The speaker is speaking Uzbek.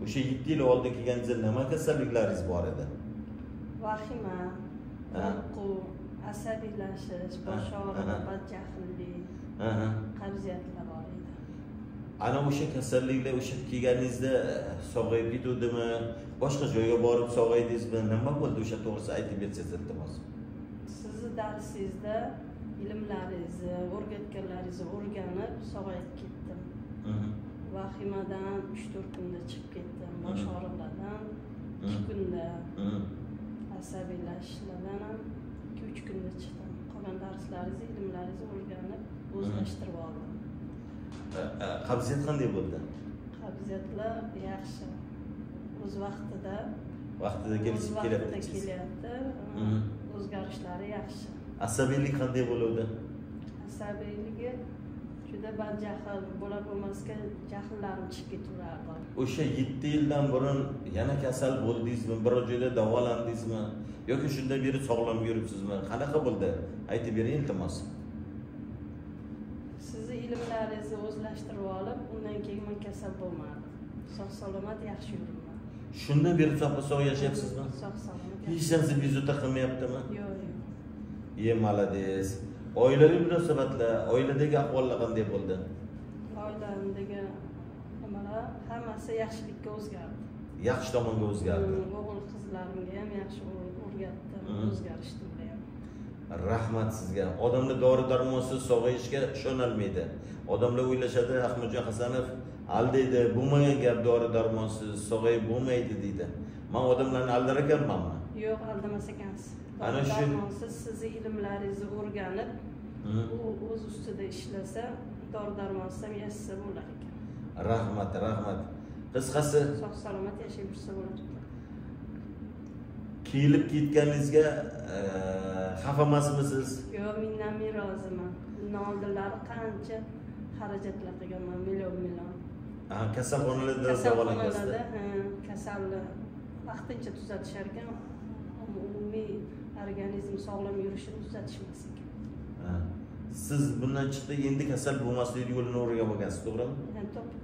O'sha 7 yil oldin kelganingizda nima kasalliklaringiz bor edi? Vahima, qo'rquv, asabiylashish, bosh og'rig'i, badjahllik, qabziyatlar bor edi. Ana o'sha kasalliklar o'sha kelganingizda sog'ayib ketuvdimi? Boshqa joyga borib sog'aydingizmi? Nima bo'ldi o'sha to'g'risida aytib bersangiz iltimos. Sizni darsingizda ilmlaringizni, o'rgatganlaringizni o'rganib sog'ayib ketdim. Vahimadan 3-4 kunda chiqib ketdim, bosh og'riqlardan 2 kunda, asabiylashishlardan ham 2-3 kunda chiqdim. Qolgan darslaringizni, ilmlaringizni o'rganib, o'zlashtirib oldim. Qabziyat qanday bo'ldi? Qabziyatlar yaxshi. O'z vaqtida kelishib kelyapti. O'zgarishlari yaxshi. Asabiylik qanday bo'ldi? Asabiyligi juda badjahl bo'lar bo'lmasga jahllarim chiqib ketaverardi. O'sha 7 yildan burun yana kasal bo'ldingizmi? Biror joyda davolandingizmi? Yoki shundan beri sog'lom yuribsizmi? Qanaqa bo'ldi? Aytib bering iltimos. Sizni ilmlaringizni o'zlashtirib olib, undan keyin men kasal bo'lmadim. Sog' salomat yaxshi yuribman. Shundan beri sog' yashayapsizmi? Sog' salomat. Hech narsa bezovta qilmayaptimi? Yo'q, yo'q. Ye, malades. Oilaviy munosabatlar, oiladagi ahvollar qanday bo'ldi? Oilamdagi nimalar hammasi yaxshilikka o'zgardi. Yaxshi tomonga o'zgardi. O'g'il qizlarimga ham yaxshi o'rgatdim, o'zgarishdi ular ham. Rahmat sizga. Odamlar dori-darmonsiz sog'ayishga ishonolmaydi. Odamlar o'ylashadi, Ahmadjon Hasanov aldaydi, bo'lmagan gap, dori-darmonsiz sog'ayib bo'lmaydi deydi. Men odamlarni aldar ekanmanmi? Yo'q, aldamas ekansiz. Ana shu darmonsiz sizni ilmlaringizni o'rganib, u o'z ustida ishlasa, dori-darmonsiz ham yashasa bo'lar ekan. Rahmat, rahmat. Qisqasi, sog' salomat yashab yursa bo'lar ekan. Kelib ketganingizga xafa emasmisiz? Yo'q, mendan men roziman. Bundan oldinlari qancha xarajatlar qilganman, million-million. Kasalxonalarda davolangansiz. Kasalni vaqtincha tuzatishar ekan, umumiy organizm sog'lom yurishini tuzatishmas ekan. Siz bundan chiqdi, endi kasal bo'lmaslik yo'lini o'rganib olgansiz, to'g'rimi? To'g'ri.